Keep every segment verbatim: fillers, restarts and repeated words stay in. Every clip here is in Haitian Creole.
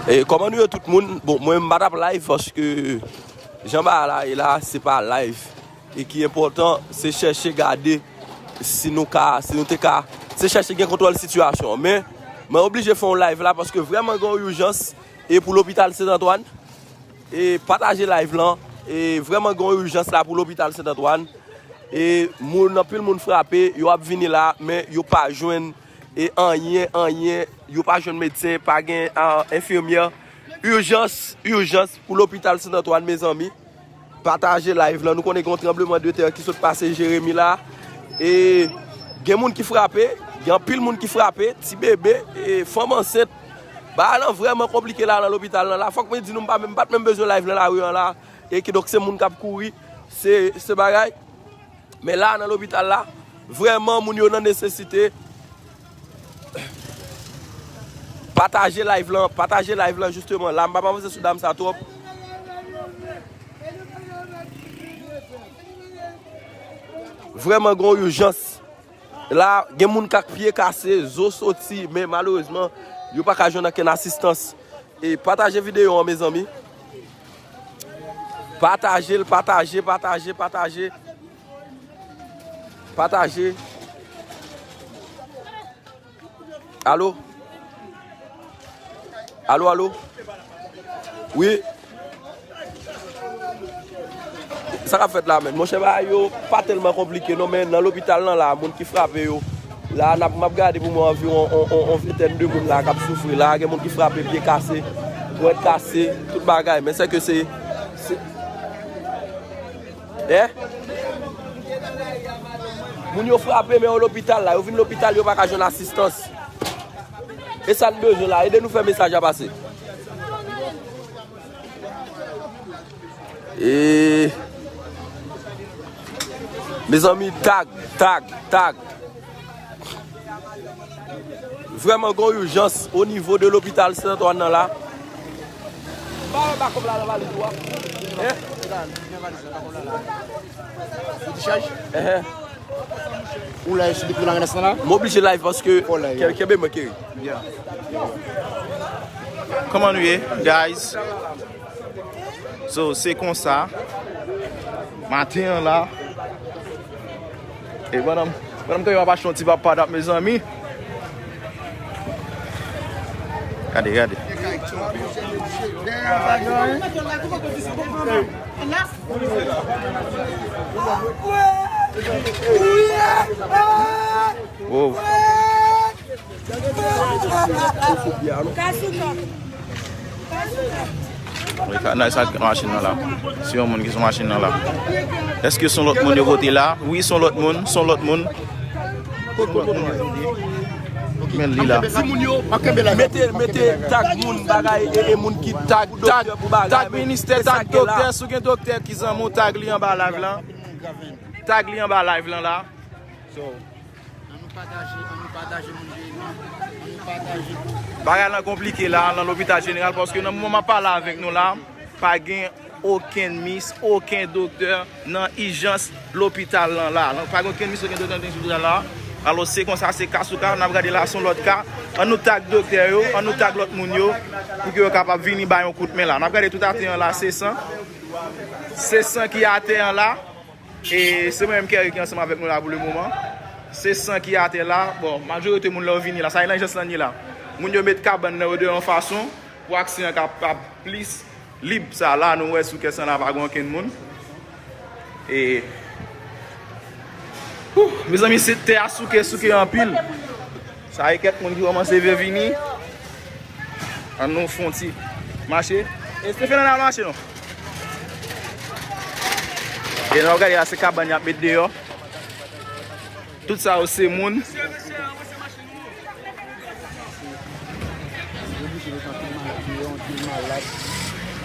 E kòman nou ye tout moun? Bon, mwen m pa t ap live paske jan bagay la ye la, se pa live. E ki enpòtan, se chèche gade si nou ka, si nou te ka, se chèche gen kontwòl sitiyasyon an. Men, mwen oblije fè yon live la paske vrèman gen yon ijans e pou lopital Sent Antwàn. E pataje live lan. E vrèman gen yon ijans la pou lopital Sent Antwàn. E moun, anpil moun frape, yo ap vini la, men yo pa jwenn e anyen, anyen, yo pa jwenn medsen, pa gen ah, enfimyè. Ijans, ijans pou lopital Sent Antwàn, mezanmi. Pataje live lan. Nou konnen gen yon tranbleman de tè ki sot pase Jeremi la. E gen moun ki frape, gen anpil moun ki frape, ti bebe, e fanm ansent. Bagay lan vrèman konplike la nan lopital lan la. Fòk mwen di nou, m pa menm, m pa t menm bezwen live nan lari an la. E kidonk se moun k ap kouri, se, se bagay. Men la nan lopital la, vrèman moun yo nan nesesite. Pataje live lan, pataje live lan jisteman. La m p ap avanse sou dam sa twòp. Vrèman gen yon ijans. La, gen moun k ak pye kase, zo soti, men malerezman, yo pa ka jwenn okenn asistans. E pataje videyo an, mezanmi. Pataje l, pataje, pataje, pataje. Pataje. Alo? Alo, alo? Wi. Sa k ap fèt la menm? Monchè, bagay yo pa tèlman konplike non, men nan lopital lan la, moun ki frape yo, la, n ap, m ap gade pou mwen anviwon on, on, on ventèn de moun la k ap soufri la. Gen moun ki frape, pye kase, dwèt kase, tout bagay. Men sèke se, se, eh? Moun yo frape, men yo lopital la. Yo vin lopital, yo pa ka jwenn asistans. E sa n bezwen la, ede nou fè mesaj la pase. E mezanmi, tag, tag, tag. Vrèman gen yon ijans o nivo de lopital Sent Antwàn nan la. Ba, ba kòb la nan valiz ou a. Hein? Ou la sou depi la nan la? M oblije live paske kè, kenbe mwen kere. Kòman nou ye, guys? So, se konsa. Maten an la. E pandan, pandan m kanpe m ap achte yon ti pap padap, mezanmi. Gade, gade. Wow. Wi, ka, nan sa machin nan la. Se yon moun ki sou machin nan la. Èske se yon lòt moun yo pote la? Wi, se yon lòt moun, se yon lòt moun. Men li la. Timoun yo, mete, mete tag moun bagay e, e moun ki tag, tag, tag ministè, tag doktè, si w gen doktè ki zanmi w, tag li anba live lan. Tag li anba live lan la. So, ann nou pataje, ann nou pataje moun yo, ann nou pataje. Bagay lan konplike la nan lopital jeneral paske nan moman m ap pale avèk nou la, pa gen okenn mis, okenn doktè nan ijans lopital lan la. Nan, pa gen okenn mis, okenn doktè nan ijans lopital la. Alò, se konsa, se ka sou ka, n ap gade la, se yon lòt ka. Ann nou tag doktè yo, ann nou tag lòt moun yo, pou ke yo kapab vini bay yon kout men la. N ap gade tout atè an la, se san. Se san ki atè an la. E se mwen menm Kerry ki ansanm avèk nou la pou le moman. Se san ki atè la. Bon, majorite moun la yo vini la. Sa e nan ijans lan ye la. Moun yo met kabann nan yo de yon fason pou aksè an kapab plis lib. Sa la, nou wè sou kè san la pa gen okenn moun. E, wouh, mezanmi, se tè a souke, souke anpil. Sa e kèk moun ki kòmanse vin vini. Ann nou fè yon ti mache. E Stephen, ann al mache non. E nou ap gade la, se kabann y ap met deyò. Tout sa yo se moun.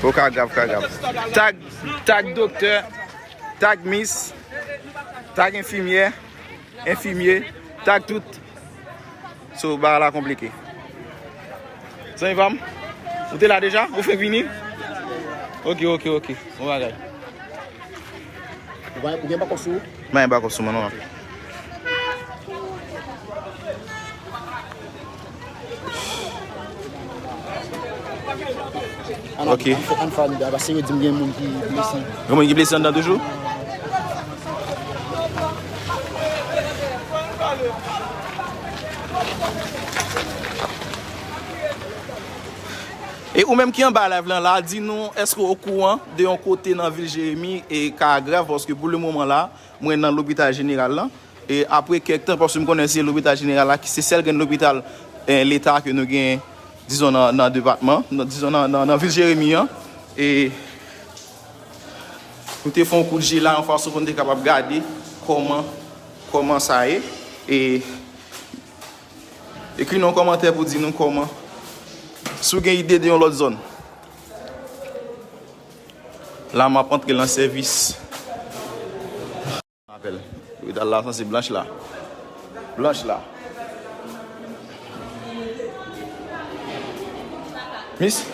O, ka grav, ka grav. Tag, tag doktè, tag mis, tag enfimyè, enfimye, tag tout. So, bagay la konplike. Zanmi pa m, ou te la deja? Ou fenk vini? Ok, ok, ok. Bon bagay. Ou pa, ou gen bakòp sou ou? Mwen gen bakòp sou mwen non. Ok. Ann fè, ann fè anndan, paske yo di m gen moun ki blese. Gen moun ki blese anndan toujou? E ou menm ki anba live lan la, di nou, èske w okouran de yon kote nan vil Jeremi e ka grav, paske pou le moman la, mwen nan lopital jeneral lan. E apre kèk tan, paske m konnen se lopital jeneral la ki se sèl grenn lopital, eh, leta ke nou gen, dizon, nan, nan depatman, nan, dizon, nan, nan, nan vil Jeremi an. E nou te fè yon kout je la, yon fason pou n te kapab gade kòman, kòman sa ye. E ekri nan yon kòmantè pou di nou kòman, si w gen ide de yon lòt zòn. La, m ap antre nan sèvis. Apèl. Lopital la sanse blanch la. Blanch la. Miss,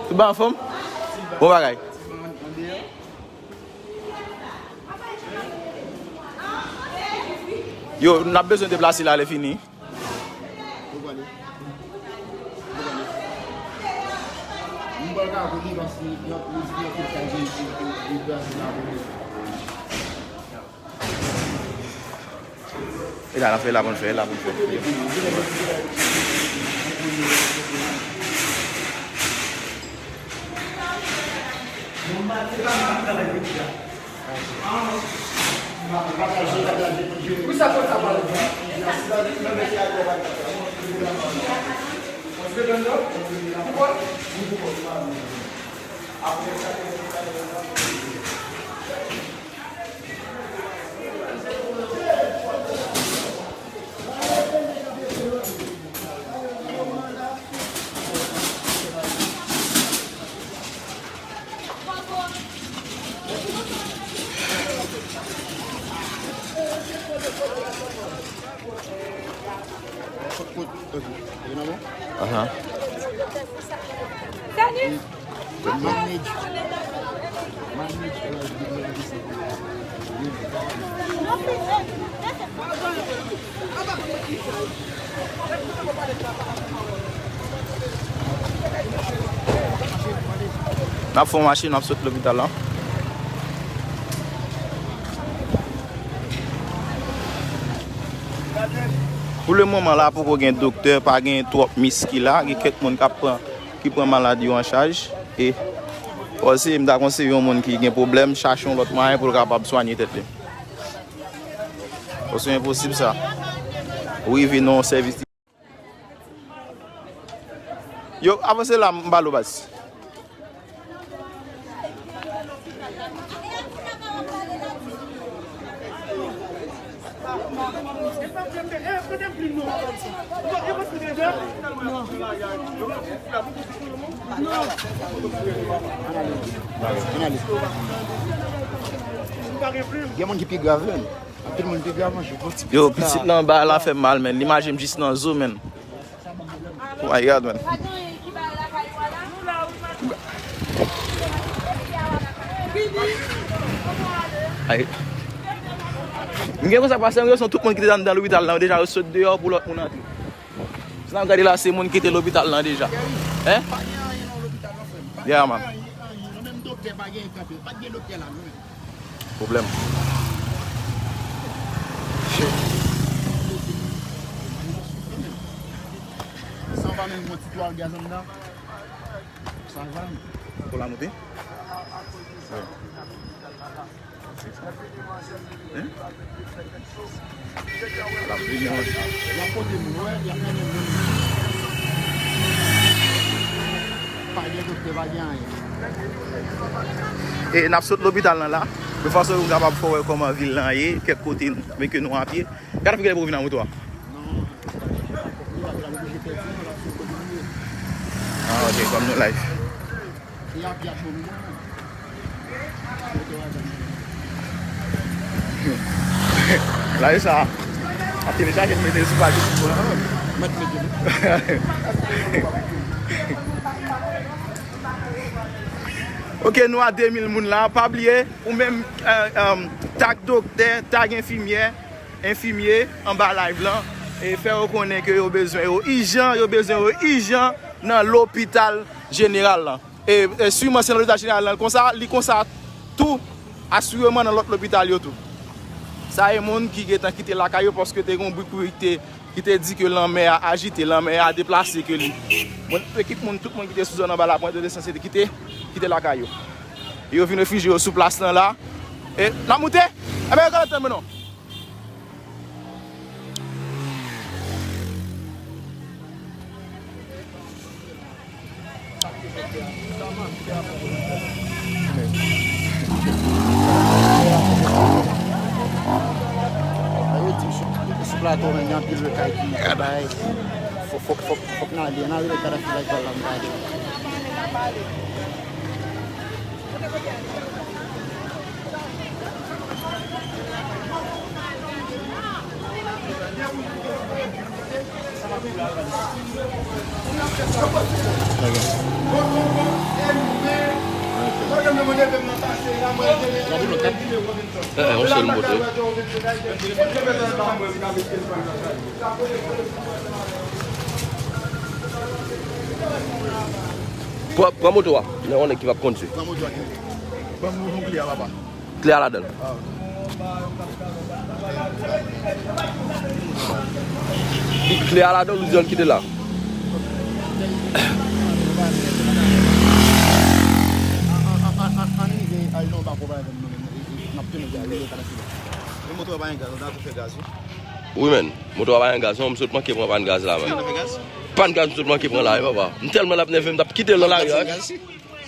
tout bagay anfòm? Bon bagay. Yo, n ap bezwen deplase la, lè fini. Ou pale. Ou pale. M pral ka konnen paske y ap, y ap, y ap fè sa gen, gen, gen, gen plas la pou li. E la, n ap fè, la pou n fè, la pou n fè. Aha. N ap fè yon mache, n ap sot lopital la. Pou le moman la, poko gen doktè, pa gen twòp miss ki la, gen kèk moun k ap pran, ki pran malad yo an chaj. E, osnon, m ta konseye yon moun ki gen pwoblèm, chache yon lòt mwayen pou l kapab swanye tèt li. Osnon, se enposib sa. Ou rive nan yon sèvis. Yo, avanse la, m ba l baz. Gen moun ki pi grav, menn. Anpil moun pi grav, manje. Yo, pitit lan anba la fè m mal, menn. Li manje m jis nan zo, menn. Oh my God, man. Ay. M gen konsa pase, m gen tout moun ki te anndan lopital la, yo deja yo sot deyò pou lòt moun antre. Si n ap gade la, se moun ki te lopital la deja. Hein? Yeah, man. Pwoblèm. Shit. Sa w pa menm yon ti twal gaz anndan? Sa va, non? Pou la moute? Wi. Hein? L ap vini, wi. L ap pote moun, wè, l ap mennen moun. Pa gen doktè, pa gen anyen. E n ap sot lopital lan la, de fason pou n kapab fè w wè kòman vil lan ye, kèk kote, men ke nou a pye. Gade pou ki lè pou w vin a moto a. Ah, ok, kòm nou live. Larisa ap telechaje l mete l sou paj YouTube lan. Mèt mete l. Ok, nou a de mil moun la. Pa bliye, ou menm, euh, euh, tag doktè, tag enfimyè, enfimye anba live lan. E fè yo konnen ke yo bezwen yo ijan, yo bezwen yo ijan nan lopital jeneral lan. E, e siman se nan lopital jeneral lan konsa, li konsa tou, asireman nan lòt lopital yo tou. Sa e moun ki gentan kite lakay yo paske te gen yon bri kouri ki te, ki te di ke lanmè a ajite, lanmè a deplase ke li. Mwen, ekip moun, tout moun ki te sou zòn anba la pwent de Lesansi te kite, kite lakay yo. E yo vin refijye yo sou plas lan la. E, n ap moute? Enben, yo ka tann mwen non. Yo di sou, sou plato, men, gen anpil kay ki bay. Fòk, fòk, fòk, fòk n ale, n ale Kadafi la, l pral la, m pale. Eh, eh, yon sèl moto. Pran, pran moto a. Gen yon nèg ki p ap kondui. Pran moto a, Kevin. Ban m yon kle a, papa. Kle a ladan l. Ah. Kle a ladan l, ou di an kite la. Wi, men. Moto a pa gen gaz, non, m sot manke pran pàn gaz la, men. Pàn gaz m sot manke pran la, wi, papa. M tèlman l ap nève m, t ap kite l nan lari a.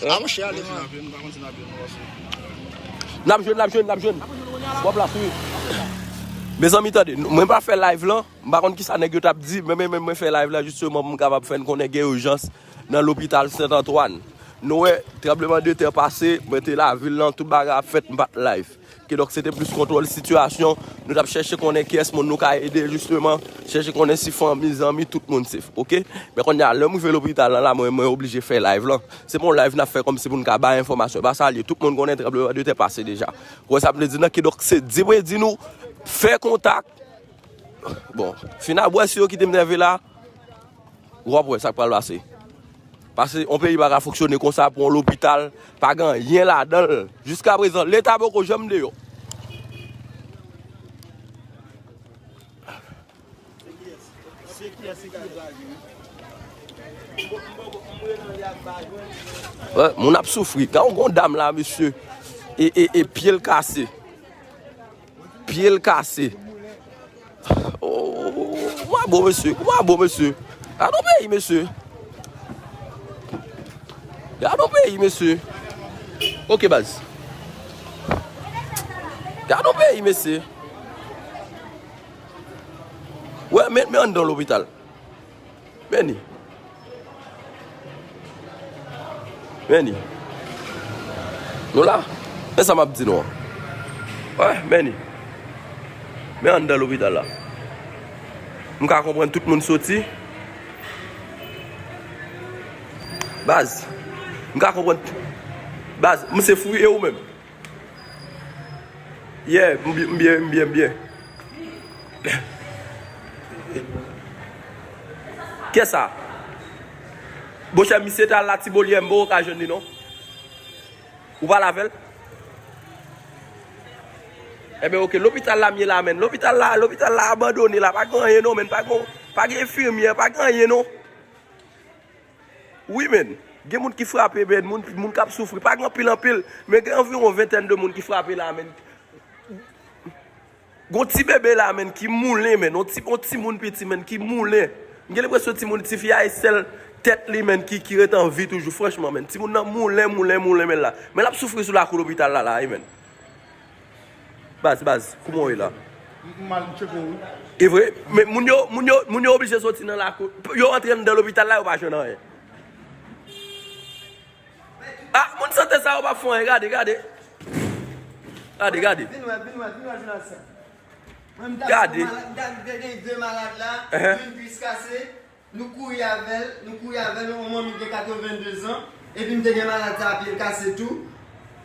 Ah, monchè, ale, man. N ap jwenn, n ap jwenn, n ap jwenn. W ap la, wi. Mezanmi, tande, mwen pa fè live lan, m pa konn kisa nèg yo t ap di, men, men, men mwen fè live la jisteman pou m kapab fè n konnen gen ijans nan lopital Sent Antwàn. Nou wè, tranblemanntè pase, mwen te lavil lan, tout bagay ap fèt, m pa t live. Kidonk, se te plis kontwòl sitiyasyon. Nou t ap chèche konnen kiyès moun nou ka ede, jisteman. Chèche konnen si fanmi, zanmi, tout moun safe, oke? Men kounye a, lè m rive lopital lan la, mwen, mwen oblije fè live lan. Se pa yon live n ap fè kòmsi pou n ka bay enfòmasyon. E pa sa l ye, tout moun konnen tranblemanntè pase deja. Ou wè sa m vle di nan? Kidonk, se di mwen di nou, fè kontak. Bon, fin ap wè si yo kite m nève la. W ap wè sa k pral pase. Paske yon peyi pa ka fonksyone konsa pou yon lopital pa gen anyen ladan l. Jiskaprezan, Leta poko janm deyò. Wè, moun ap soufri. Gade yon dam la, mesye. E, e, e pye l kase. Pye l kase. Oh, kòman bon, mesye? Kòman bon, mesye? Gade yon peyi, mesye. Gade yon peyi, mesye. Oke, baz. Gade yon peyi, mesye. Wè, men, men anndan lopital. Meni. Meni. Nou la. Men sa m ap di nou an. Wè, meni. Men anndan lopital la. M ka konprann tout moun soti. Baz. M ka konprann. Baz, m se fou e ou menm. Yeah, m byen, m byen, m byen, m byen. Kiyès sa? Monchè, misye t al Latibonit, m poko ka jwenn li non. Ou pale avè l? Enben, oke, lopital la m ye la, menn. Lopital la, lopital la abandone la, pa gen anyen non, menn. Pa gen, pa gen enfimyè, pa gen anyen non. Wi, menn. Gen moun ki frape, menn. Moun, moun k ap soufri. Pa gen anpil, anpil. Men gen anviwon ventèn de moun ki frape la, menn. Gon ti bebe la, menn, ki moulen, menn. On ti, on timoun piti, menn, ki moulen. M gen lenpresyon timoun, tifi a, e sèl tèt li, menn, ki, ki ret an vi toujou, franchman, menn. Timoun nan moulen, moulen, moulen, menn, la. Men l ap soufri sou lakou lopital la, la, wi, menn. Baz, baz, kouman w ye la? M, m al tcheke w, wi. E vre? Men moun yo, moun yo, moun yo oblije soti nan lakou. Yo antre anndan lopital la, yo pa jwenn anyen. Ah, moun sante sa yo p ap fè anyen. Gade, gade. Gade, gade. Vin wè, vin wè, vin wè, vin wè sa. Mwen, m t ap Gade. Gen malad, m t ap gen de malad la, Ehe. Youn plis kase. Nou kouri avè l, nou kouri avè l, yon manmi gen katrevenndezan, epi m te gen malad sa a, pye l kase tou.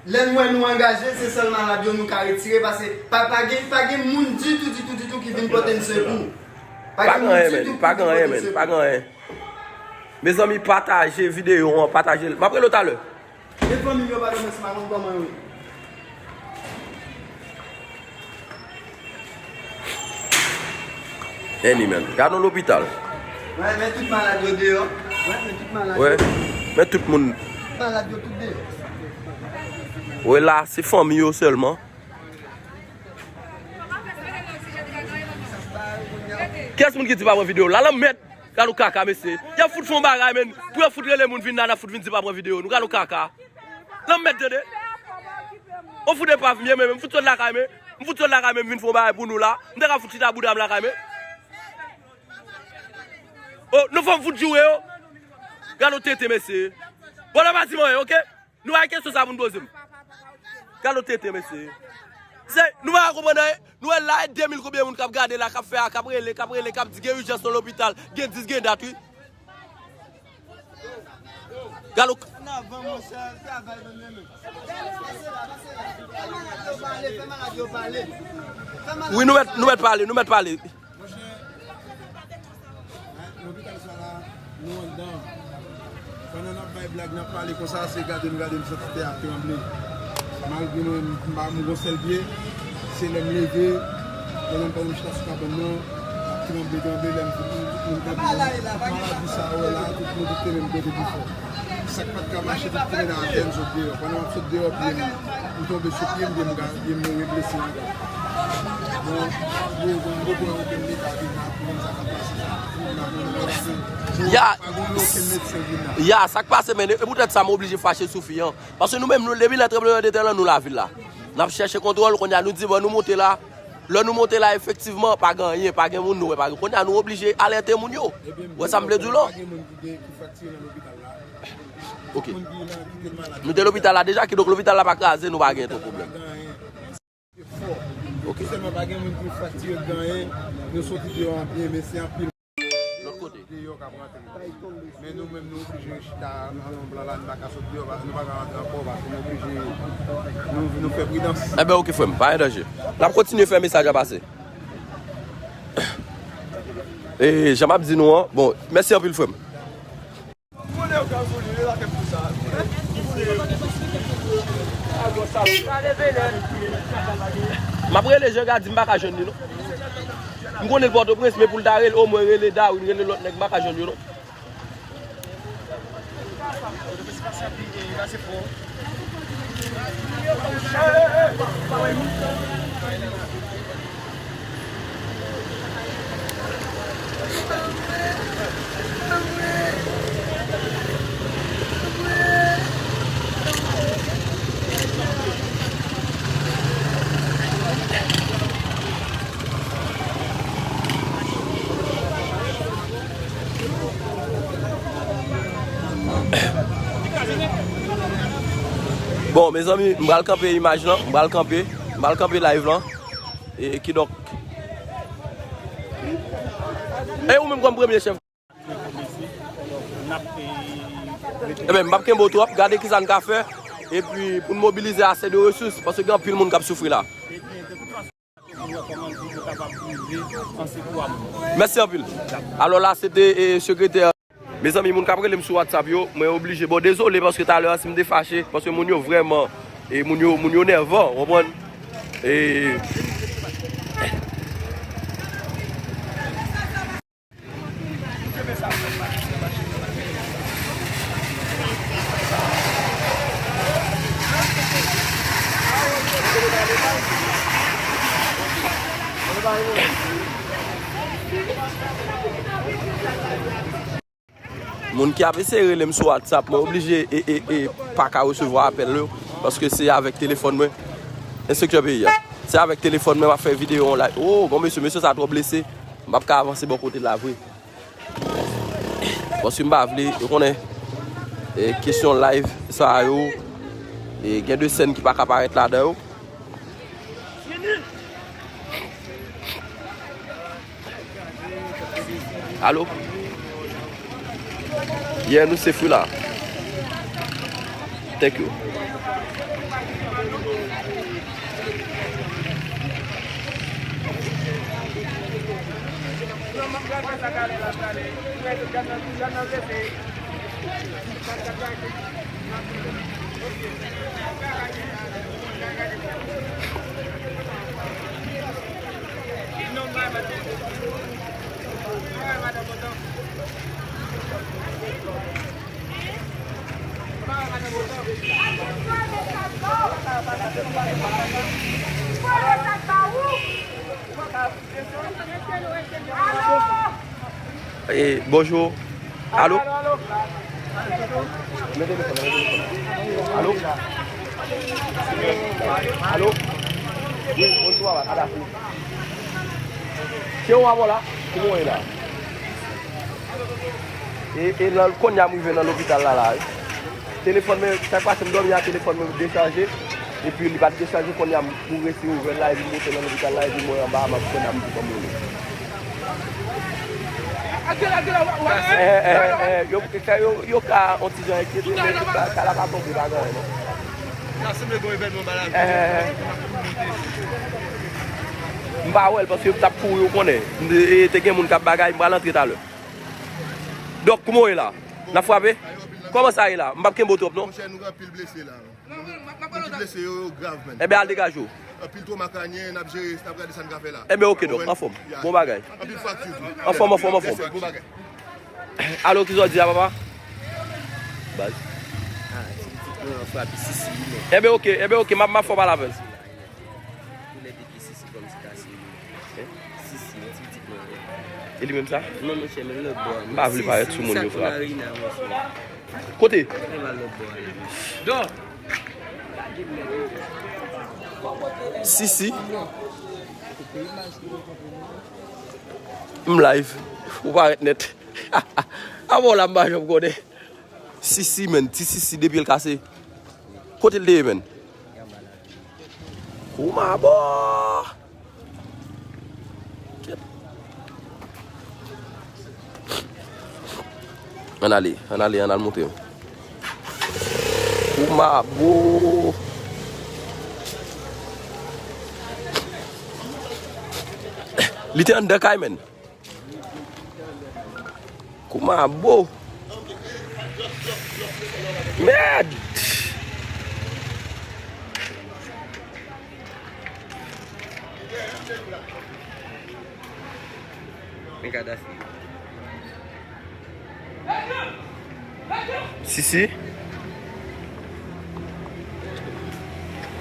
Lè n wè nou angaje, se sèl malad yo nou ka retire, paske pa, pa gen, pa gen moun ditou, ditou, ditou ki vin pote n sekou. Pa Pa gen gen moun anyen, ditou menn. Pa gen anyen, menn. Pa gen anyen. Mezanmi, pataje videyo an, pataje l. M ap rele w talè. E fanmi m yo, pa dòmi, se pa konn kòman yo ye. Anyway, gad yon lopital. Wè, men tout malad yo deyò. Wè, men tout malad yo. Wè, men tout moun. Malad yo tout deyò. Wè, la, se fanmi yo sèlman. Kiyès moun ki di pa pran videyo? La, lanmèd. Gad yon kaka, mesye. Y ap fout fè yon bagay, men. Pou yo fout rele moun vin la, n ap fout vin di pa pran videyo. Nou gad yon kaka. Lanmèd, tande. On fout epav, m ye, men, m fout sot lakay, men. M fout sot lakay, men, m vin fè yon bagay pou nou la. M ta ka fout chita bouda m lakay, men. Oh, nou fè m fout joure yo. Gad yon tenten, mesye. Bon, la pa di m anyen, oke? Nou bay kesyon sa pou n poze m. Gad yon tenten, mesye. Se, nou pa konprann anyen. Nou wè la, e de mil konbyen moun k ap gade la, k ap fè a, k ap rele, k ap rele, k ap di gen ijans nan lopital. Gen dis, gen dat, wi. Gad yon... Wi, nou mèt, nou mèt pale, nou mèt pale. Monchè, lopital sa la, nou anndan. Pandan n ap bay blag, n ap pale konsa, se gade m gade m santi tè a ap tranble. Malgre mwen, m pa, m gon sèl pye, se lè m leve, pandan m pa m chita sou kabann nan, ap tranble, tranble, lè m fout moun, tout moun tande m. Maladi sa a, wè la, tout moun, tout te menm kote pi fò. Sa k pa t ka mache, tout te mennen atè, m sot deyò. Pandan m ap sot deyò, pye m, m tonbe sou pye m, pye m, pye m mouri blese ankò. Bon, yo, bon, yo, bon, yo, bon, leta vin la, pou moun sa k ap pase sa. Ya, ya, sa k pase, men, e poutèt sa, m oblije fache sou fi an. Paske nou menm, nou, depi lè tranblemanntè lan, nou lavil la. N ap chèche kontwòl, kounye a, nou di, bon, nou monte la. Lè nou monte la, efektivman, pa gen anyen, pa gen moun, nou wè, pa gen. Kounye a, nou oblije alète moun yo. Wè sa m vle di w lan? Ok. Nou te lopital la deja, kidonk lopital la pa kraze, nou pa gen twòp pwoblèm. Ok. Sèlman pa gen moun ki fraktire, gen anyen, nou soti deyò an byen, men se anpil deyò k ap rantre. Men nou menm, nou oblije chita nan yon plan la, nou pa ka sot deyò, nou pa ka rantre ankò, paske nou oblije, nou, nou fè pridans. Enben, ok, frè m, pa gen danje. N ap kontinye fè mesaj la pase. E, jan m ap di nou an, bon, mèsi anpil, frè m. M ap rele Jean Gady, m pa ka jwenn li, non. M konnen l Pòtoprens, men pou l ta rele, omwen rele Darwin, rele lòt nèg, m pa ka jwenn yo, non. Bon, mezanmi, m pral kanpe imaj lan, m pral kanpe, m pral kanpe live lan. E kidonk. E ou menm kòm premye chèf. Ebyen, m p ap kenbe w twòp, gade kisa n ka fè, epi pou n mobilize ase de resous, paske gen anpil moun k ap soufri la. Mèsi anpil. Alò la, se te, e, sekretè. Mezanmi, moun k ap rele m sou WhatsApp yo, mwen oblije. Bon, dezole, paske talè a, si m te fache, paske moun yo vrèman, e, moun yo, moun yo nèvan, w konprann? E, Moun ki ap eseye rele m sou WhatsApp, mwen oblije e, e, e, pa ka resevwa apèl yo, paske se avèk telefòn mwen. Enspektè peyi a. Se avèk telefòn mwen m ap fè videyo an la. Oh, bon, mesye, mesye sa twò blese. M p ap ka avanse bò kote l la vre. Paske m pa vle, ou konnen, e, kesyon live sa yo, e, gen de sèn ki pa ka parèt ladan yo. Alo? Yeah, nou safe wi la. Thank you. Eh, bonjou. Alo? Alo? Alo? Wi, bonjou, papa. Kadafi. Se ou avò la? Kouman w ye la? E, e nan, kounye a m rive nan lopital la, la, wi. Telefòn mwen, sa k pase, m dòmi a, telefòn mwen dechaje. Epi li pa t dechaje, kounye a m pou resi ouvè l la, epi m monte nan lopital la, epi mwen anba a, m ap kounye a m di ban m rele. Eh, eh, eh, yo, yo, yo ka yon ti jan enkyete, men tout sa, sa la pa tonbe, pa gen anyen, non. Sa sanble gon evènman ba la. Eh, eh, eh. M pa wè l, paske m t ap kouri, ou konnen. M te, te gen moun k ap bagay, m pral antre talè. Dòk, kouman w ye la? N ap frape? Kòman sa ye la? M p ap kenbe w twòp, non. Monchè, nou gen anpil blese la. Moun ki blese yo, yo grav, man. Enben, al degaje w. Anpil twoma kranyè, n ap jere, n ap gade sa n ka fè la. Enben, oke, dòk, anfòm. Bon bagay. Anpil frakti tou. Anfòm, anfòm, anfòm. Bon bagay. Alo, kisa w di a, papa? Baz. Ah, ti pitit mwen an frape Sisi, wi, men. Enben, oke, enben, oke, m ap, m ap fè w pale avè l. Koulè de pye Sisi kòmsi kase, wi. Sisi, yon ti pitit mwen. E li menm sa? Non, monchè, men lòt bò a. M pa vle parèt sou moun yo, frè. Kote? Sisi. M live. Ou parèt nèt. Avan w la, m pa janm konnen. Sisi, menn. Ti Sisi, de pye l kase. Kote l te ye, menn? Koumabo! Ann ale, ann ale, ann al montre m. Koumabo! Li te anndan kay, menn. Koumabo. Mèd! Men Kadafi. Sisi.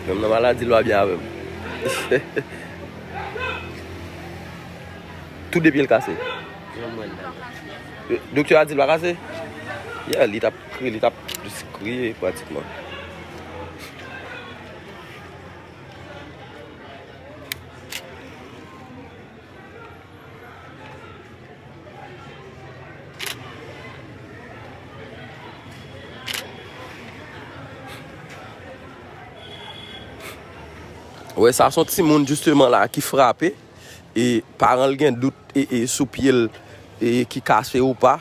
Menm nan maladi l pa byen avè m. Tou de pye l kase. Doktè a di l pa kase? Yeah, li t ap kriye, li t ap jis kriye pratikman. Wè, sa se yon timoun jisteman la ki frape, e paran l gen dout e, e sou pye l, e ki kase ou pa,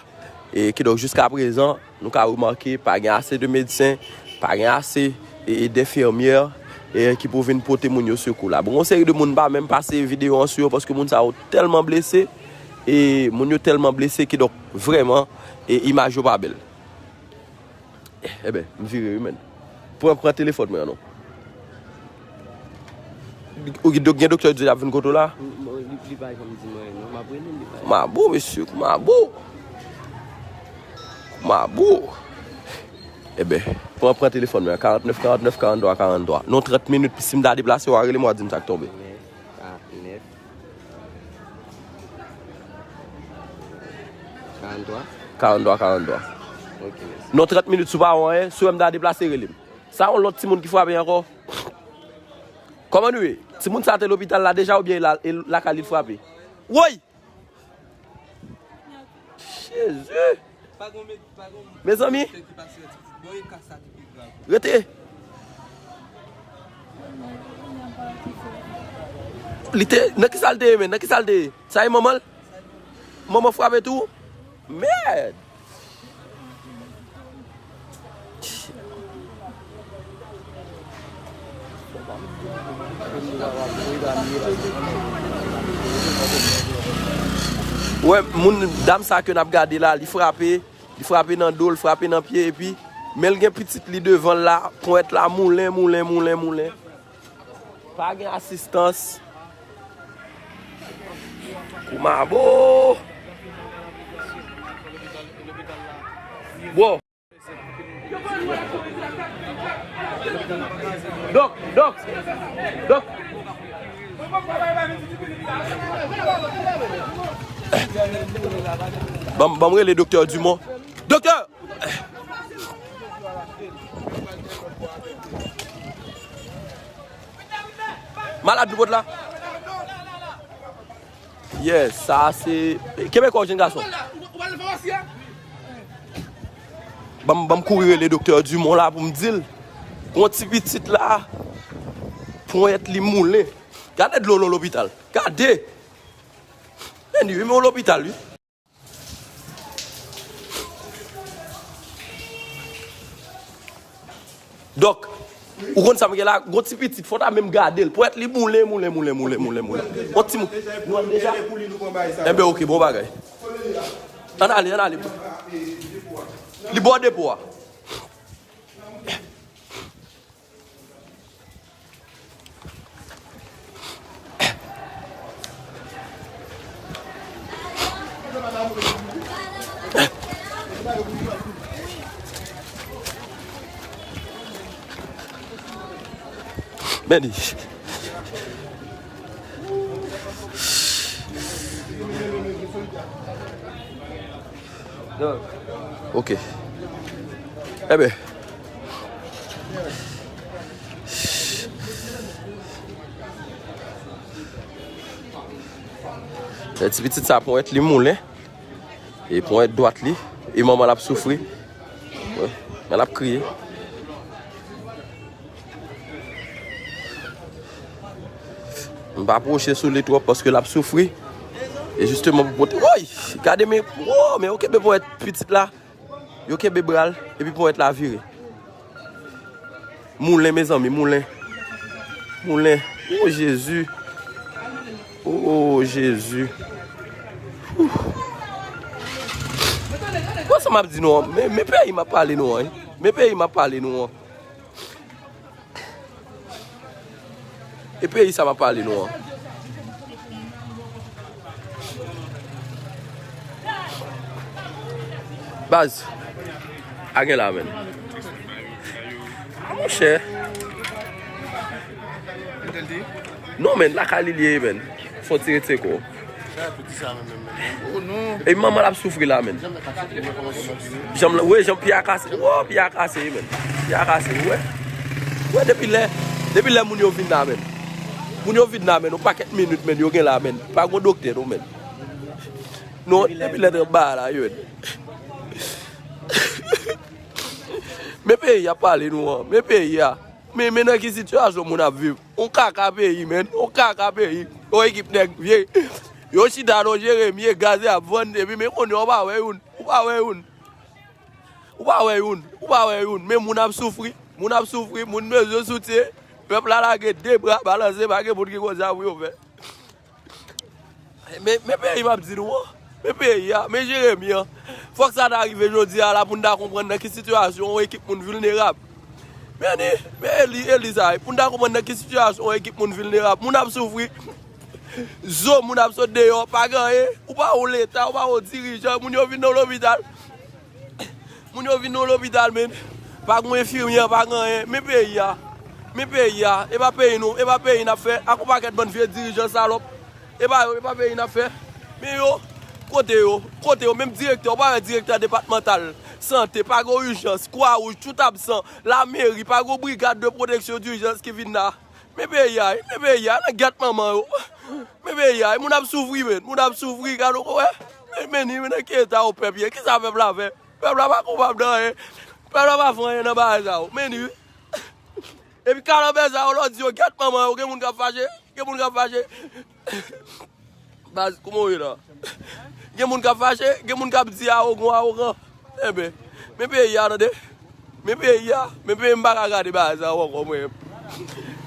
e kidonk jiska prezan, nou ka remake pa gen ase de medsen, pa gen ase e, e denfimyè e, ki pou vin pote moun yo sekou la. Bon, yon seri de moun pa menm pase videyo an sou yo paske moun sa yo tèlman blese, e moun yo tèlman blese kidonk vrèman e imaj yo pa bèl. Enben, m vire wi, menn. Pran, pran telefòn mwen an non. Ou gen, gen doktè di l ap vin kote w la? M, m, li, li pa janm di mwen non. M ap rele l, li pa janm. Mabo, mesye, mabo. Mabo. Enben, pran, pran telefòn mwen an. Karant nèf, karant nèf, karant twa, karant twa. Non, trant minit, si m ta deplase, w a rele m, w a di m sa k tonbe. Karant nèf. Karant twa? Karant twa, karant twa. Ok, mèsi. Non, trant minit, si w pa wè anyen, si w wè m ta deplase, rele m. Sa yon lòt timoun ki frape ankò. Kòman nou ye? Timoun sa te lopital la deja oubyen e la, e lakay li frape? Woy! Jezi! Mezanmi! Rete! Li te, nan ki sa l te ye, men? Nan ki sa l te ye? Sa e manman l? Manman frape tou? Mèd! Wè, moun, dam sa ke n ap gade la, li frape, li frape nan do, li frape nan pye, epi, men l gen pitit li devan l la, ponyèt la moulen, moulen, moulen, moulen. Pa gen asistans. Koumabo! Bro. Dòk, dòk, dòk. Ban m, ban m rele Doktè Dumont. Doktè! Malad nou pot la. Yes, sa se. Kenbe kò w, jenn gason. Ban m, ban m kouri rele Doktè Dumont la pou m di l. Gon ti pitit la, ponyèt li moulen. Gade dlo nan lopital. Gade! Men li, men lopital, wi. Dòk, ou konn sa m gen la, gon ti pitit, fò ta menm gade l. Ponyèt li moulen, moulen, moulen, moulen, moulen, moulen. Gon ti mou-, nou wè l deja? Enben, oke, bon bagay. Ann ale, ann ale. Li bò depo a. Men li. Ok. Enben. Ti pitit sa ponyèt li moulen. E ponyèt dwat li. E manman l ap soufri. Wi. Men l ap kriye. M pa pwoche sou li twòp paske l ap soufri. E jisteman pou pote. Woy! Gade men, wo, men yo kenbe ponyèt pitit la. Yo kenbe bra l, epi ponyèt la vire. Moulen, mezanmi, moulen. Moulen. O Jezi. O Jezi. Bon, sa m ap di nou an. Men, men peyi m ap pale nou an, wi. Men peyi m ap pale nou an. E peyi sa m ap pale nou an. Baz, a gen la, menn. A, monchè. Non, menn, lakay li ye, menn. Fò ti retire kò w. E manman l ap soufri la, menn. Janm, wi, janm pye a kase. Wo, pye a kase, menn. Pye a kase, wi. Wi, depi lè, depi lè moun yo vin la, menn. Moun yo vin la, menn. Yon pakèt minit, menn, yo gen la, menn. Pa gon doktè, non, menn. Non, depi lè trè ba la, yo, menn. Men peyi a pale nou an. Men peyi a. Men, men nan ki sitiyasyon moun ap viv. On kaka peyi, menn. On kaka peyi. On ekip nèg vye. Yo chita nan Jeremi, e gaz ap vann, epi men kounye a ou pa wè youn. Ou pa wè youn. Ou pa wè youn. Ou pa wè youn. Men moun ap soufri. Moun ap soufri. Moun bezwen soutyen. Pèp la lage de bra balanse, pa gen moun ki konn sa pou yo fè. Men, men peyi m ap di nou an. Men peyi a, men Jeremi an. Fòk sa ta rive jodi a la pou n ta konprann nan ki sitiyasyon yon ekip moun vilnerab. Men ni, men Eli, Eli sa, pou n ta konprann nan ki sitiyasyon yon ekip moun vilnerab. Moun ap soufri. Zo moun ap sot deyò, pa gen anyen. Ou pa wè yon leta, ou pa wè yon dirijan, moun yo vin nan lopital. Moun yo vin nan lopital, men. Pa gen enfimyè, pa gen anyen. Men peyi a. Men peyi a. E pa peyi nou, e pa peyi n ap fè. Ak yon pakèt bann vye dirijan salòp. E pa yo, e pa peyi n ap fè. Men yo, kote yo, kote yo, menm direktè, ou pa wè direktè depatmantal sante, pa gen ijans, Kwa Wouj, tout absan, lameri, pa gen brigad de pwoteksyon dijans ki vin la. Men peyi a, men peyi a, nan gèt manman yo. Men peyi a, moun ap soufri, men, moun ap soufri, gade w wè. Men, men ni, men nan ki eta w pèp ye, kisa pèp la fè? Pèp la pa koupab nan anyen. Pèp la pa fè anyen nan bagay sa yo. Men ni, wi. Epi kalanbè sa yo, lè w di yo, gèt manman yo, gen moun k ap fache, gen moun k ap fache. Baz, kouman w ye la? Gen moun k ap fache, gen moun k ap di awogan, awogan. Enben, men peyi a, tande. Men peyi a, men peyi m pa ka gade bagay sa yo ankò, mwen.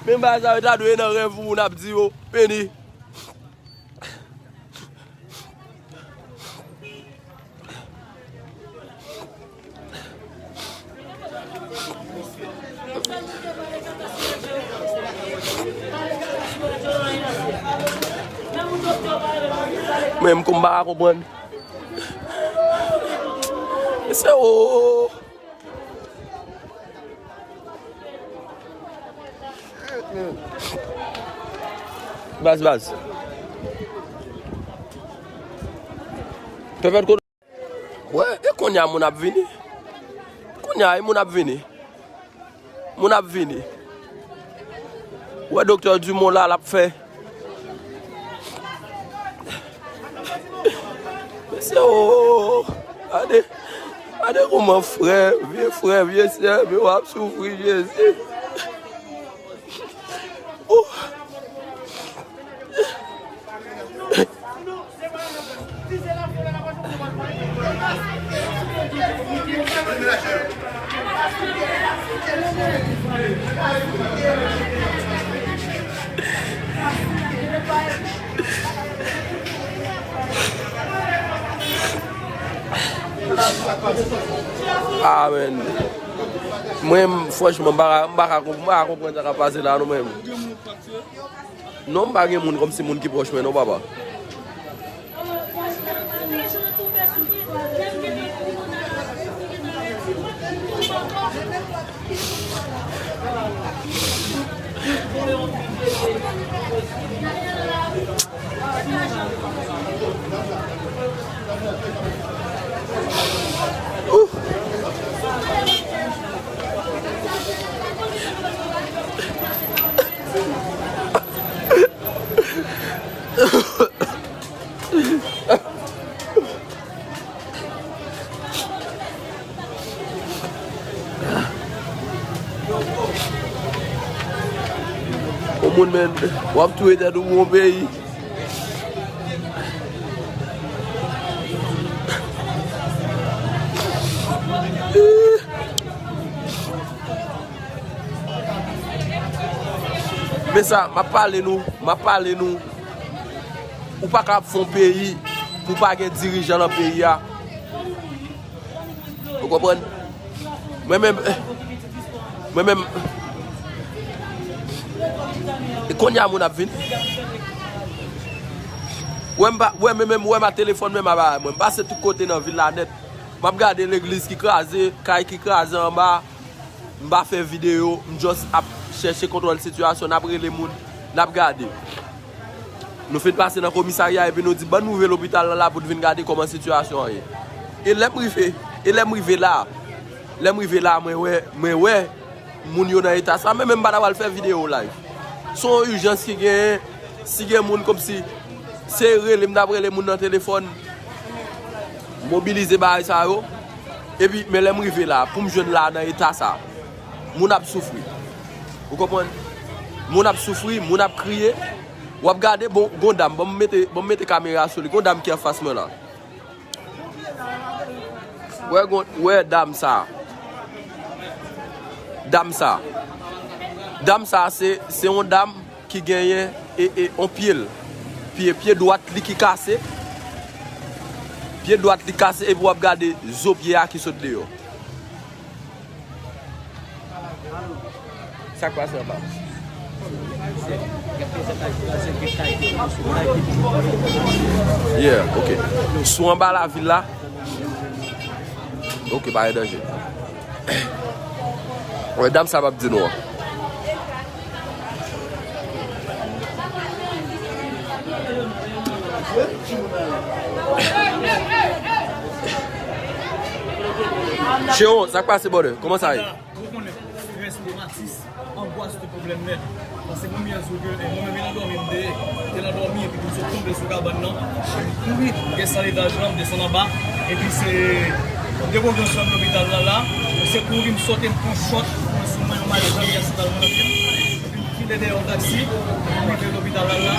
Men bagay sa yo ta dwe nan rèv ou moun ap di yo, men ni. Menm kou m pa ka konprann. Se o. Baz, baz. Pèpèt kote. Wè, e kounye a moun ap vini. Kounye a, e moun ap vini. Moun ap vini. Wè doktè Dumont la, l ap fè. Mesye, o, gade, gade kòman frè, vye frè, vye sè, yo ap soufri, Jezi. O. Amen. Mwen, franchman, m pa ka, m pa ka konp-, m pa ka konprann sa k ap pase la, non, menm. Non, m pa gen moun kòmsi moun ki pwòch mwen, non, papa. Yon moun, men, w ap touye tèt ou pou yon peyi. Men sa, m ap pale nou, m ap pale nou. Ou pa ka ap fè yon peyi pou pa gen dirijan nan peyi a. Ou konprann? Mwen menm, mwen menm, e kounye a moun ap vin. Wè m pa, wè mwen menm, wè m a telefòn menm a bagay mwen. M pase tout kote nan vil la nèt. M ap gade legliz ki kraze, kay ki kraze anba. M pa fè videyo, m just ap chèche kontwòl sitiyasyon, n ap rele moun, n ap gade. Nou fin pase nan komisarya epi nou di, "Ban nou rive lopital lan la pou n vin gade kòman sitiyasyon an ye." E lè m rive, e lè m rive la, lè m rive la, mwen wè, mwen wè moun yo nan eta sa, men menm m pa ta pral fè videyo live. Se yon ijans ki genyen, si gen moun kòmsi, se rele, m t ap rele moun nan telefòn, mobilize bagay sa yo. Epi, men lè m rive la, pou m jwenn la nan eta sa, moun ap soufri. Ou konprann? Moun ap soufri, moun ap kriye. W ap gade, bon, gon dam, ban m mete, ban m mete kamera sou li. Gon dam ki anfas mwen la. Wè, gon, wè dam sa. Dam sa. Dam sa, se, se yon dam ki genyen e, e, on pye l. Pye, pye dwat li ki kase. Pye dwat li kase epi w ap gade zo pye a ki sot deyò. Sa k pase anba? Yeah, ok. Sou anba lavil la. Ok, pa gen danje. Wè, dam sa p ap di nou an. Cheron, sa k pase, brother? Kòman sa ye? Ou konnen, strès, romatis, angwas, tout pwoblèm nèt. Paske mwen menm, mwen menm, e nan dòmi m te ye. M te nan dòmi, epi m sot tonbe sou kabann nan. M kouri, m desann etaj lan, m desann anba. Epi se de bon grenn sòm lopital la la. Se kouri, m sote, m pran chòt, m pran sou mwen, yon malèz anbyans nan pye m. Epi m file dèyè yon taksi, m rive lopital la la.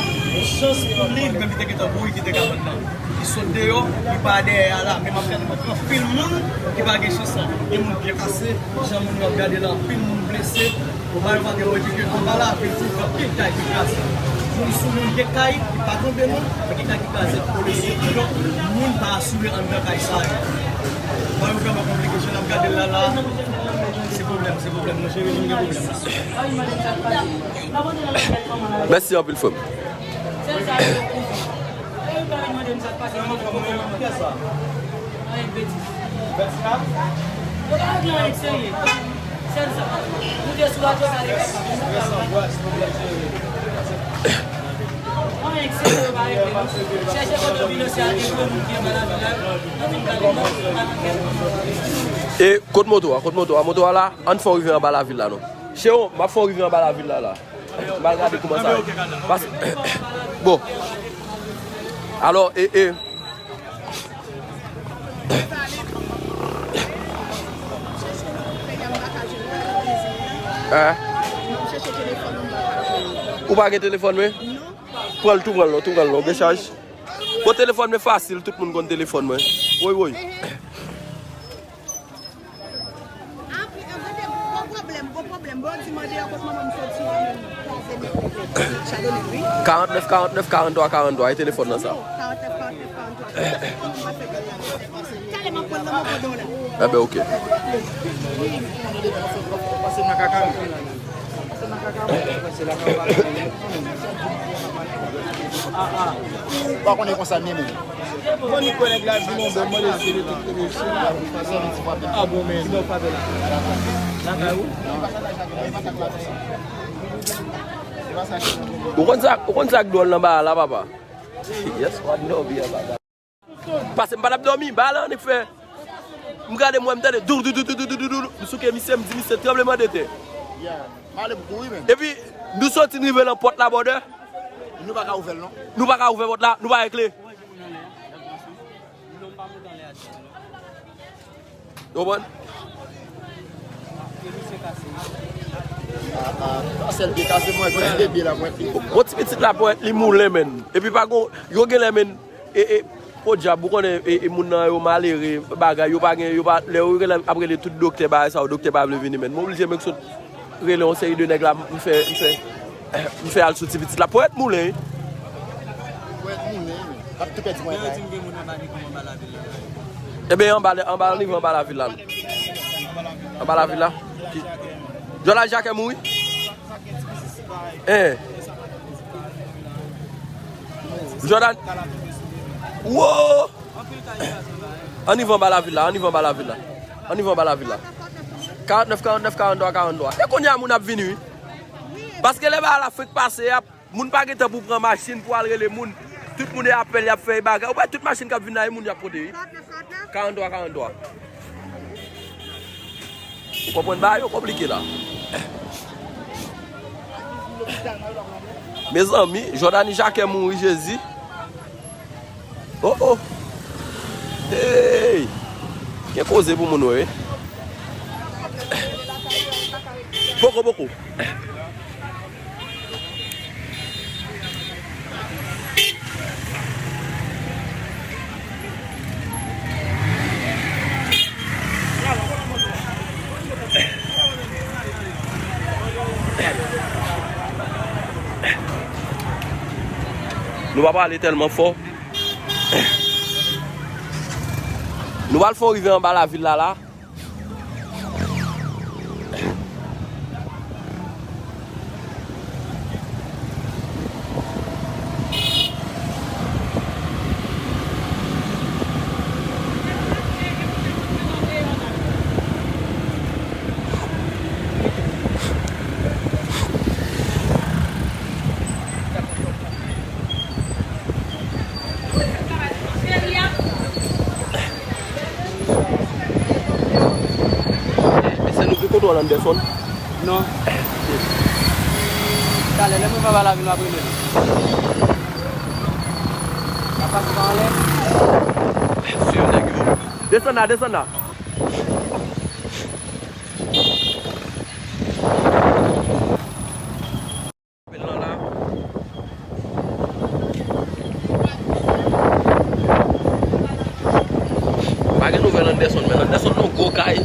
Chans pou li, li menm li te gentan kouri kite kabann nan. Li sot deyò, li pa dèyè a la. Men m ap gade, m ap anpil moun ki pa gen chans la. Gen moun byen kase, jan moun yo ap gade la, anpil moun blese. Bon, pa yo pa gen mwen di ke anba lavil tou, gen anpil kay ki kraze. Moun sou moun, gen kay ki pa tonbe non, men gen kay ki kraze kole sou yo. Donk, moun pa asire anndan kay sa yo. Bagay yo vrèman konplike, jan n ap gade l la la, se pwoblèm, se pwoblèm. Nou jere, nou gen pwoblèm la. Mèsi anpil, frè m. E kot moto a? Kot moto a? Moto a la, ann fè w rive anba lavil la non. Cheo, m ap fè w rive anba lavil la la. M al gade kouman sa ye. Pas, bon. Alò, e, e. Hein? Ou pa gen telefòn mwen? Pran l tou, pran l non, tou pran l non, gen chaj. Bon, telefòn mwen fasil, tout moun konn telefòn mwen. Woy, woy. Apre, an gade, gwo pwoblèm, gwo pwoblèm. Bon, di mande yo kot manman m soti an menm. Kraze nèt, nèt, nèt. Karant nèf, karant nèf, karant twa, karant twa, e telefòn nan sa. Karant nèf, karant nèf, karant twa. Talè m ap pran nan men pandan w la. Enben, oke. Ou pa konnen konsa menm. Mwen ni konnen la di non, ben mwen lese li tout kote. Ah bon, men. Sinon pa de la. La kay ou? Ou konn sa, ou konn sa k dwòl nan bagay la, papa? Yes, what no be about that. Pase m pa t ap dòmi, bagay la annik fè. M gade m wè m tande dou dou dou dou dou dou dou. M souke misye, m di misye tranbleman de tè. Epi nou soti n rive nan pòt la, brother. Nou pa ka ouvè l non. Nou pa ka ouvè pòt la, nou pa gen kle. Ou konprann? Sèl byen kase mwen, yon ti bebe la mwen. Bon, ti pitit la pwèt, li moulen, menn. Epi pa gon, yo genlè, menn, e, e, podyab, ou konnen, e, e, moun nan yo malere, bagay, yo pa gen, yo pa, lè yo rele, ap rele tout doktè, bagay sa yo, doktè pa vle vini, menn. Mwen oblije, menm sot rele yon seri de nèg la, m fè, m fè, m fè al sou ti pitit la. Pwèt moulen, wi. Pwèt moulen, wi. Ap tou pèdi mwen kay. Ebyen, anba, anba, anba lavil la. Anba lavil la. Ki, Jordan Jacques mouri? Hein. Jordan. Wo! Ann rive anba lavil la, ann rive anba lavil la. Ann rive anba lavil la. Karant nèf, karant nèf, karant twa, karant twa. E kounye a moun ap vini, wi. Paske lè bagay la fenk pase, y ap Moun pa gen tan pou pran machin pou al rele moun. Tout moun e apèl, y ap fè e bagay. Ou wè tout machin k ap vin la, e moun y ap pote, wi. Karant twa, karant twa. Ou konprann bagay yo konplike la. Mezanmi, Jordany Jacquet mouri, Jezi. Oh, oh. Hey! Gen koze pou moun wè, wi. Poko, poko. Nou pa pale tèlman fò. Nou pral fè yon rive anba lavil la, la. Mesye, nou gen kontwòl Anderson? Non. Talè, lè mwen pa ba lavi, m ap rele nou. N ap pase pa anlè. Swiv nèg yo. Desann la, desann la. Apèl lan la. Pa gen nouvèl Anderson, men Anderson nan gwo kay.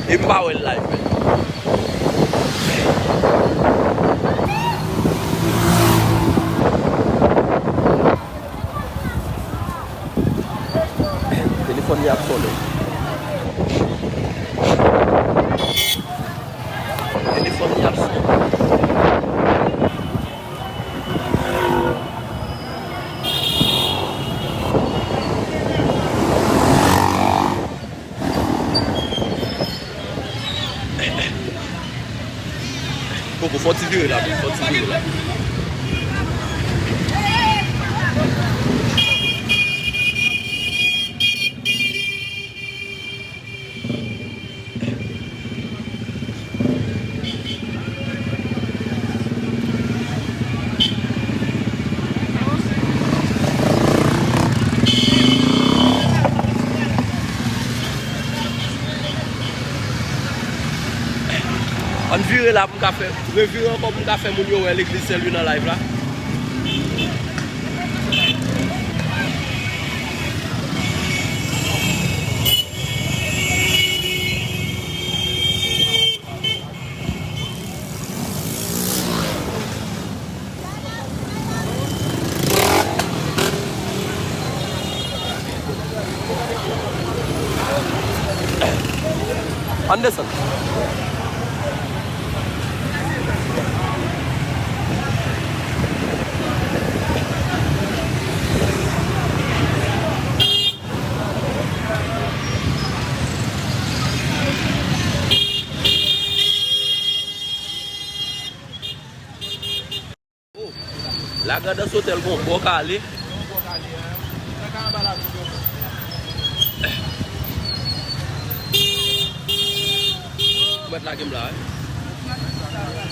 E m pa wè l live, men. Telefòn li ap sonnen. Telefòn li ap sonnen. Fè yon ti vire la, fè yon ti vire la. Ann vire la pou m ka fè, revire ankò pou m ka fè moun yo wè legliz Sen Lwi nan live la. Ann desann. Oh, Lagrandans Otèl gon bò kale. Ou mèt lage m la, wi.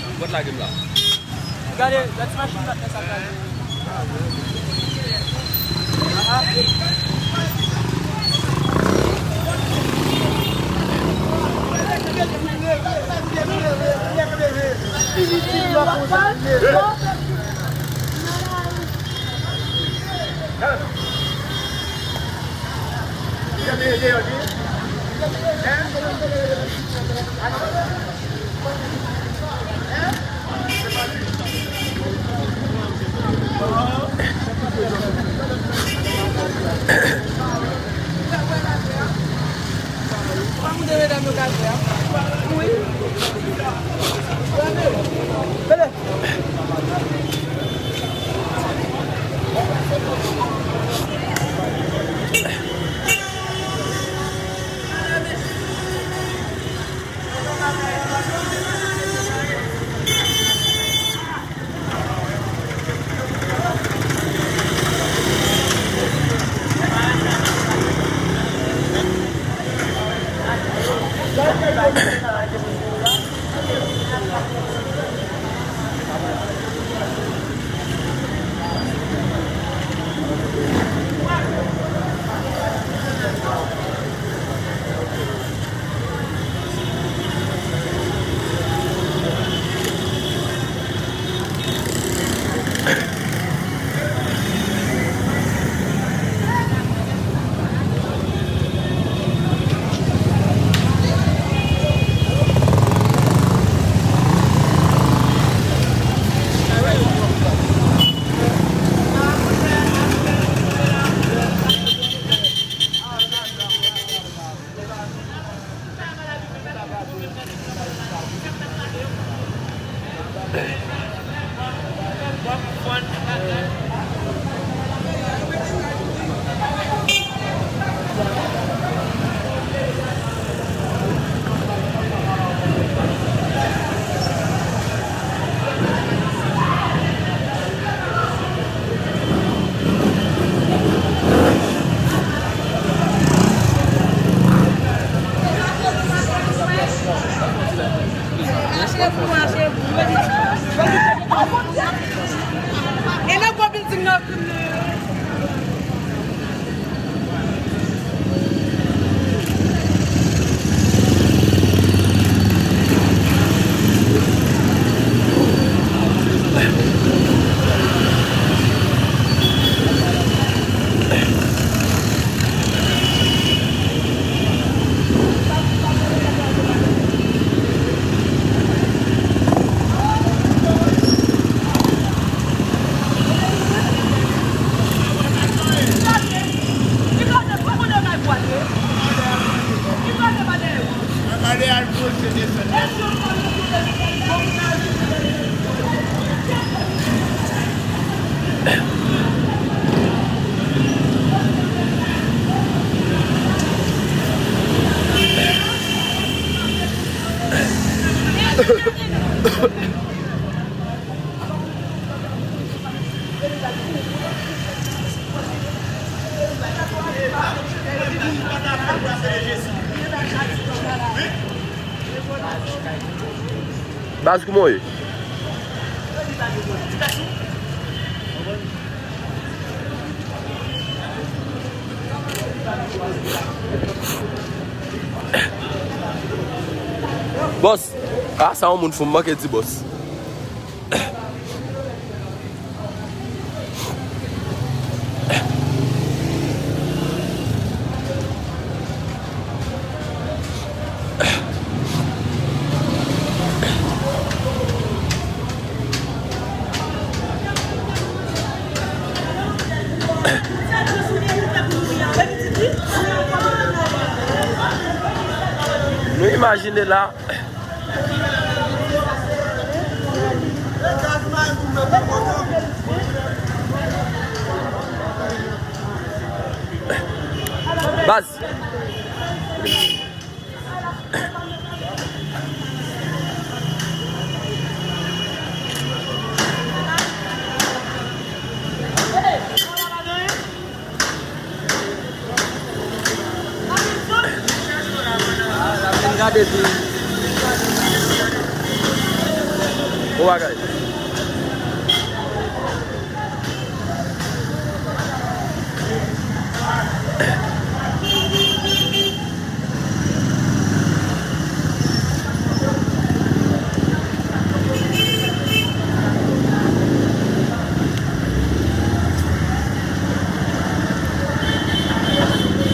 Ou mèt lage m la. Gade, gade ti machin patnè sa gade. Baz, kòman w ye? Bòs, a sa yon moun fou, m manke di bòs. Nou imajine la. Baz. N ap vin gade tou. Bon bagay.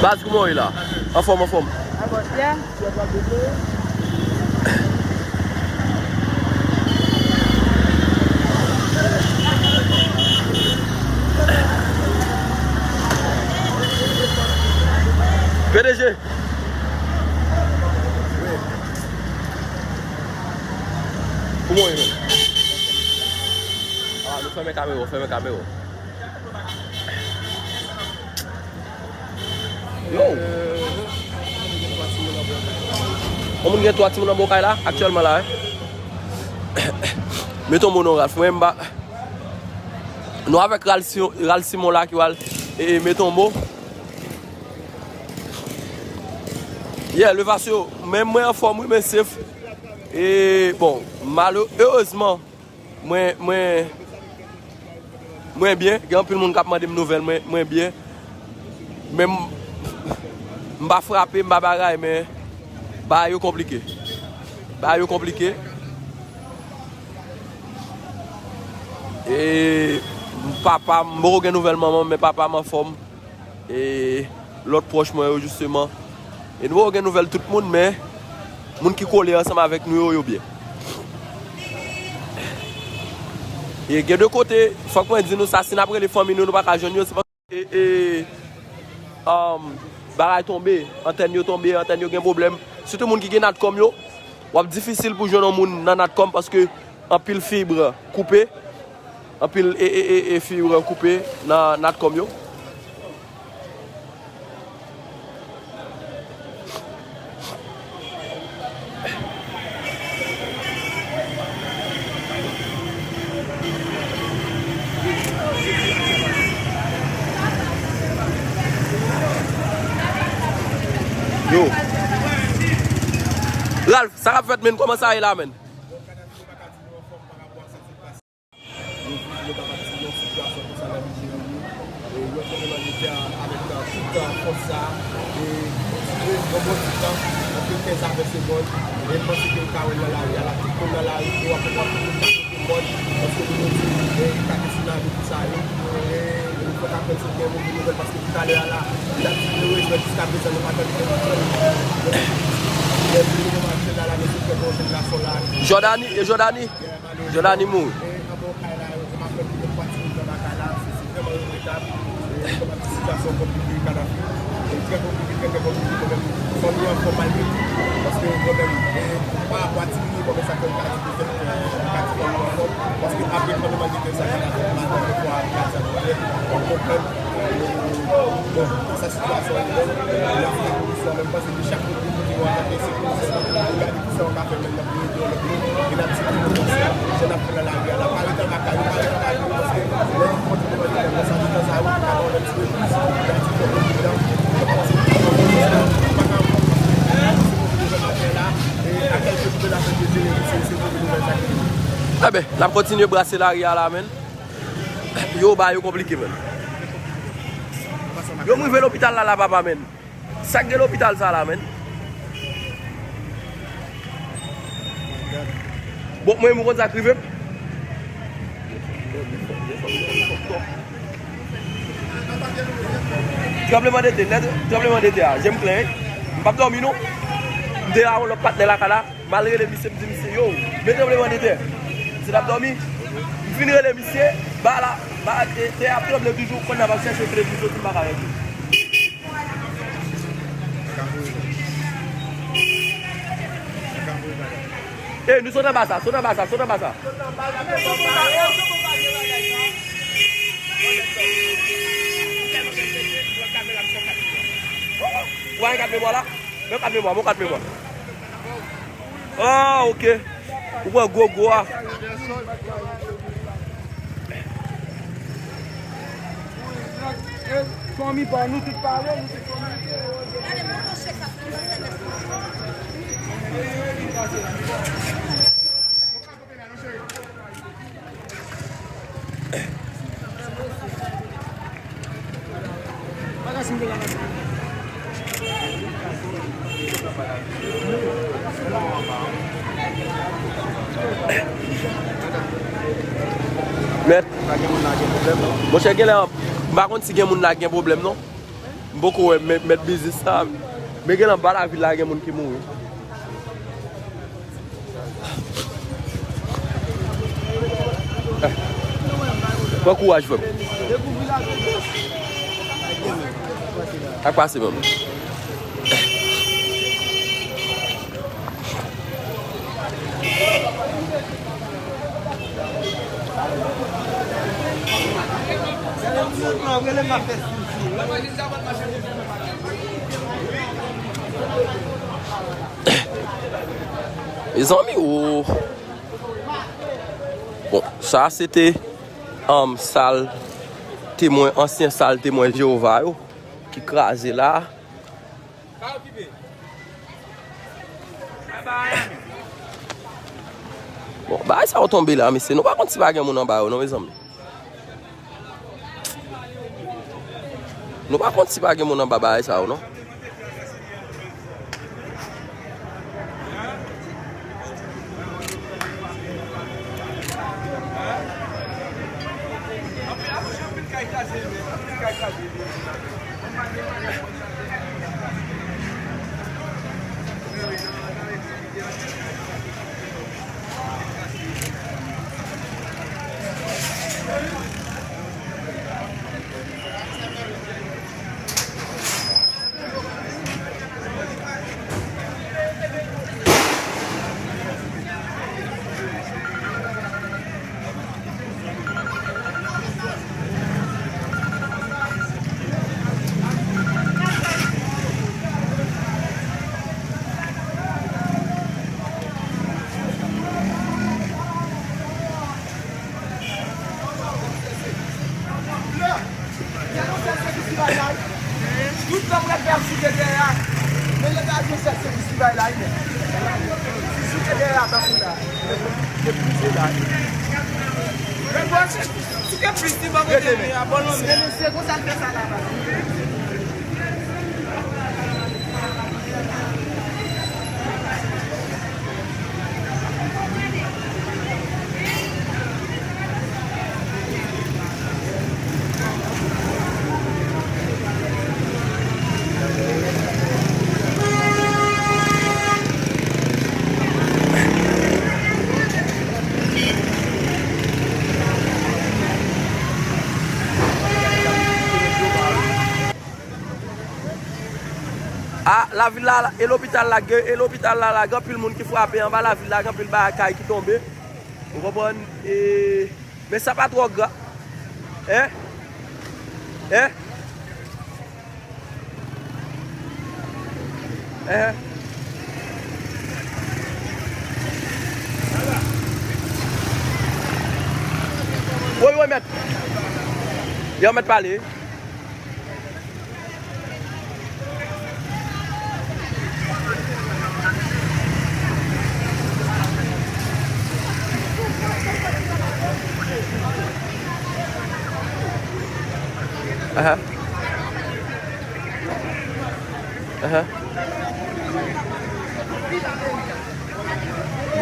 Baz, kòman w ye la? Anfòm, anfòm. P D G. Kòman w ye menm? Ah, nou fèmen kamera, fèmen kamera. Yo! Yon moun gen twa timoun anba kay la, aktyèlman la, wi. Met yon mo non, Ralph. Mwen, m pa, nou avèk Ralph Si-, Ralph Simon la ki pral, e, e, met yon mo. Yeah, Levasyo, men mwen anfòm, wi, men sef. E, bon, malè-, erezman, mwen, mwen, mwen byen. Gen anpil moun k ap mande m nouvèl mwen, mwen byen. Men m, m pa frape, m pa bagay, men bagay yo konplike. Bagay yo konplike. E papa m, m poko gen nouvèl manman m, men papa m anfòm. E lòt pwòch mwen yo, jisteman. E nou poko gen nouvèl tout moun, men moun ki kole ansanm avèk nou yo, yo byen. E gen de kote, fòk mwen di nou sa, si n ap rele fanmi nou, nou pa ka jwenn yo, se pa E, e, um, bagay tonbe, antèn yo tonbe, antèn yo gen pwoblèm. Sitou moun ki gen Natcom yo, w ap difisil pou jwenn yon moun nan Natcom paske anpil fib koupe, anpil e, e, e, e fib koupe nan Natcom yo. Yo. Ralph, sa k ap fèt, menn? Kòman sa ye la, menn? Yo viv, yo kapab di yon sitiyasyon konsa nan peyi yo ye. E yo fè demann yo fè avèk, euh, tout, euh, fòs sa a. E kontinye yon bon ti tan, antre kenz a ven segonn. E m panse ke ou ka wè l nan lari a la, tout moun nan lari, yo ap wè tout moun ka pote mòn, paske moun yo di, e, ka gen sounami, tout sa yo. E nou fèk aprann se gen move nouvèl, paske talè a la, li t ap di erezman jiska prezan nou pa tande yon moun. Lè nou mache la, la, nou sot fè bon jèn gason la. Jòdani, e Jòdani? Jòdani mouri. E anba yon kay la, yo te aprann ki gen twa timoun anba kay la, se, se vrèman regretab. E nou konprann ke sitiyasyon konplike, Kadafi. E trè konplike, trè, trè konplike, mwen menm. Fanmi an fò malgre tou, paske mwen menm, e pa rapò a timoun yo, mwen menm sa fè m ka di petèt, e, m ka di fanmi an fò, paske apre tranblemanntè sa, Kadafi, malgre fwa, Kadafi, mwen konprann. Bon, sa sitiyasyon an li menm, n ap fè polis la menm, paske chak moun ki kote yo antanke sekou, se pou gade kisa yo ka fè menm nan pou ede yon lòt moun, e n ap di pou yo konsa, jan n ap fè nan lari a la, pa ret anba kay nou, pa ret anba kay nou, paske lè nou kontinye mande kòb nan sa, tout tan sa yo, nou ka ba w lòt ti repriz, gade ti kòb yo dedan, yo pa pase pou yo. Enben, n ap kontinye brase lari a la, menn. Yo, bagay yo konplike, menn. Yo, m rive lopital la, la, papa, menn. Sa k gen lopital sa la, menn? Bon, mwen, mwen konn sa k rive m. Tranblemanntè, lè tranblemanntè a, je m klè, wi. M p ap dòmi, non. M te a yon lòt patnè lakay la. M al rele misye, m di misye, yo, men tranblemanntè. Misye t ap dòmi. M fin rele misye, ba la, ba, tè, tè ap tranble toujou, kounye a m ap chèche kle pou soti, m pa ka rantre. E, nou sot anba sa, sot anba sa, sot anba sa. Ou pa gen kat memwa la? Men kat memwa, men kat memwa. Ah, ok. Ou pran gwo gwo a. Fanmi pa nou tout pale, nou tout fanmi. Mèt. Monchè, genlè, m pa konn si gen moun la gen pwoblèm, non. M poko wè mèt, mèt biznis sa. Men genlè anba lavil la gen moun ki mouri. Pran kouraj, frè m. Ak pase, menm. Mezanmi, o. Bon, sa se te, um, sal temwen, ansyen sal temwen Jewova yo ki kraze la. Bon, bagay sa yo tonbe la, mesye. Nou pa konn si pa gen moun anba yo, non, mezanmi. Nou pa konn si pa gen moun anba bagay sa yo, non. Tout tan mwen ap site tè a, men lè ta di se sèvis ki bay la, li menm. Si site tè a tankou la, li te prive la. Men bon, si te plis li ban kote men a bon lonmen. Se konsa l fè sa la, baz. A, lavil la, e lopital la, gen, e lopital la, la, gen anpil moun ki frape anba lavil la, gen anpil bagay, kay ki tonbe. Ou konprann? E, men sa pa twò grav. Hein? Hein? Hein? Wi, wi, mèt. Yo, mèt pale. Aha. Aha.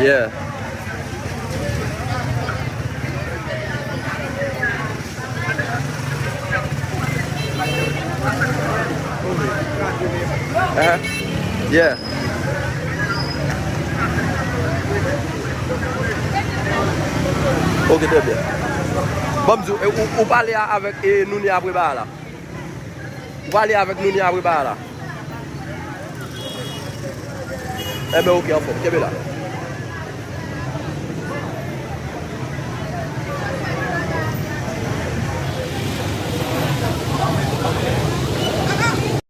Yeah. Aha. Yeah. Ok, trè byen. Ban m di w, e, ou, ou pale a, avèk, e, Nouni apre ba a la. Ou pale avèk Nouni apre ba a la. Enben, ok, anfòm. Kenbe la.